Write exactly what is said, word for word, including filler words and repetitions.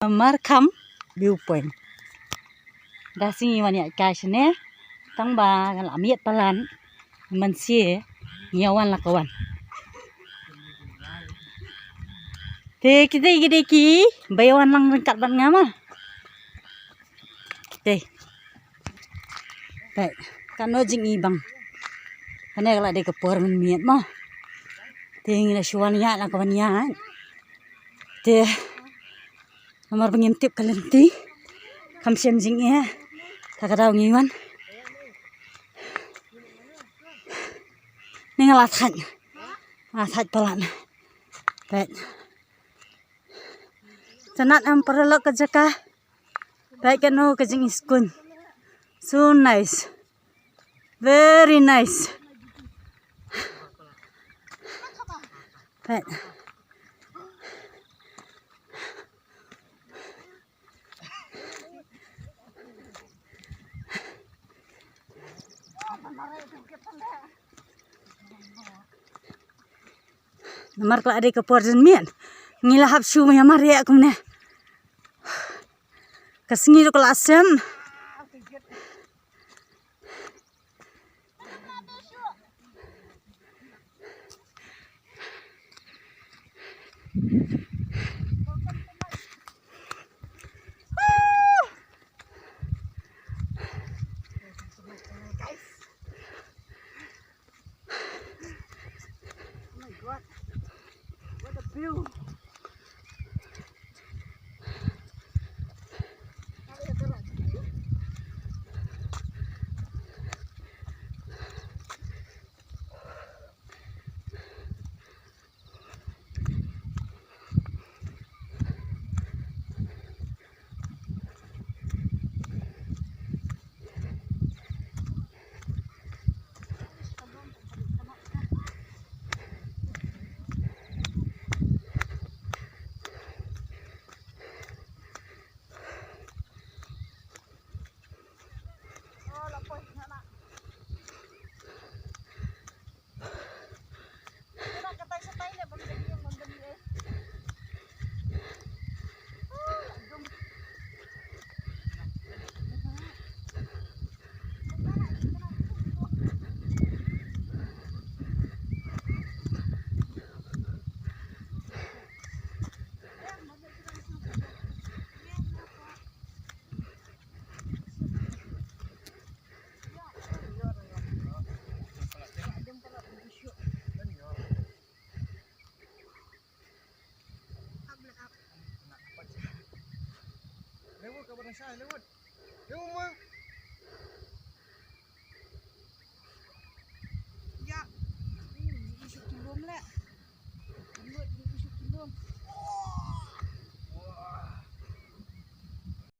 Markham viewpoint. Da sngi wan ïa ka shane. Tang ba nga la miet palat. Mynshwa ngi wan la ka wan. Te kita ki dei ki ba ïa wan lang ryngkat bad nga ma. Te. Te. Kano jingïabang. Kane ka la dei ka por mynmiet ma. Te ngi la shu wan ïa la ka wan ïa. Te. Namar ba ngim tip ka lynti. Kam shym jingeh. Ta ka daw ngi wan. Ni nga la thait. Nga la thait palat. Peit. Tang em paralok ka jaka. Peit kano ka jingïaskun. So nice. Very nice. Peit. Namar ka la dei ka por janmiet. Ngi la hap shu ïa mareh kumne. Ka sngi ruh ka la sem. Oh my God. What a view. Lewat ka badan syai, lewat. Lewat, Mang.